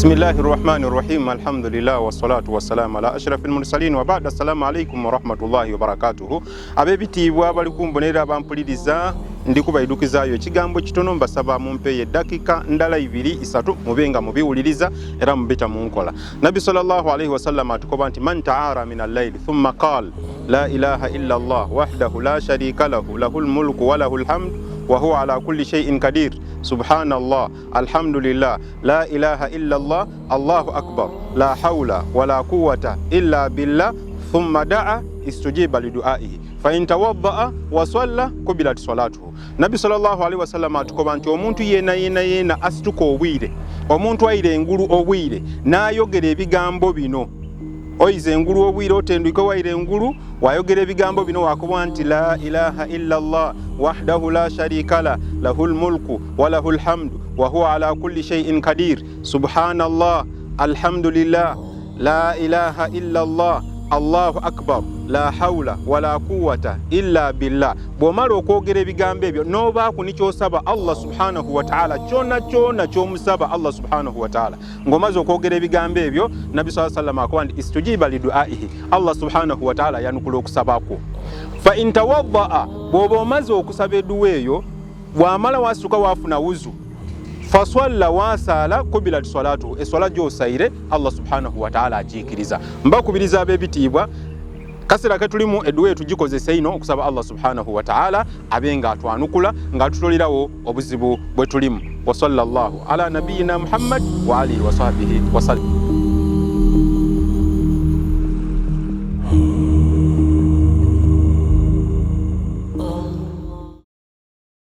Bismillahi rahmani rahim, alhamdulillah wassalatu wassalamu ala ashrafi lmursalin wabada. Assalamu alaikum warahmatullahi wabarakatuhu. Ab'ebitiibwa bali kumbonera abampuliriza, ndi kubaidukizaayo ekigambo kitono, mbasaba mumpeeyo eddakika ndala ibiri isatu mube nga mubiwuliriza era mubita mu nkola. Nabbi sallallahu alaihi wasallam atukoba nti man taara min allaili thumma qal la ilaha illa Allah wahdahu la sharika lahu lahu lmulku wa lahu lhamdu wa huwa ala kulli shay'in kadir subhanallah alhamdulillah la ilaha illa Allah allahu akbar la hawla wala quwwata illa billah thumma daa istujiba liduaihi fa in tawaddaa wa salla kubilat salatuhu. Nabbi sallallahu alaihi wasallam atukoba nti omuntu yena yena yena asituka obwire, omuntu aire engulu obwire n'ayogera ebigambo bino, oyize engulu obwire otendwike waire engulu wayogera ebigambo bino wakuba nti la ilaha illa Allah wahdahu la sharika la lahu lmulku wa lahu lhamdu wa huwa ala kulli shay'in kadir subhanallah alhamdulillah la ilaha illa Allah allahu akbar la haula wala quwata illa billah. Bw'omala okwogera ebigambo ebyo n'obaaku ni kyosaba Allah subhanahu wataala, kyona kyona kyomusaba Allah subhanahu wataala, ng'omaze okwogera ebigambo ebyo, Nabbi saa sallam akuba nti istujiba liduaihi, Allah subhanahu wataala yanukula okusabakwo. Fa in tawaddaa, bw'oba omaze okusaba eduwa eyo, wamala wasituka wafuna wuzu, faswalla wasaala, kubilat salatuhu, eswala gyosaire Allah subhanahu wataala agiikiriza. Mbakubiriza ab'ebitiibwa, kaseera ketulimu eduwa etugikozesa ino okusaba Allah subhanahu wataala abe nga atwanukula nga atutolerawo obuzibu bwe tulimu. Wa sallallahu ala nabiyina Muhammad wa alihi wa sahbihi wasallam.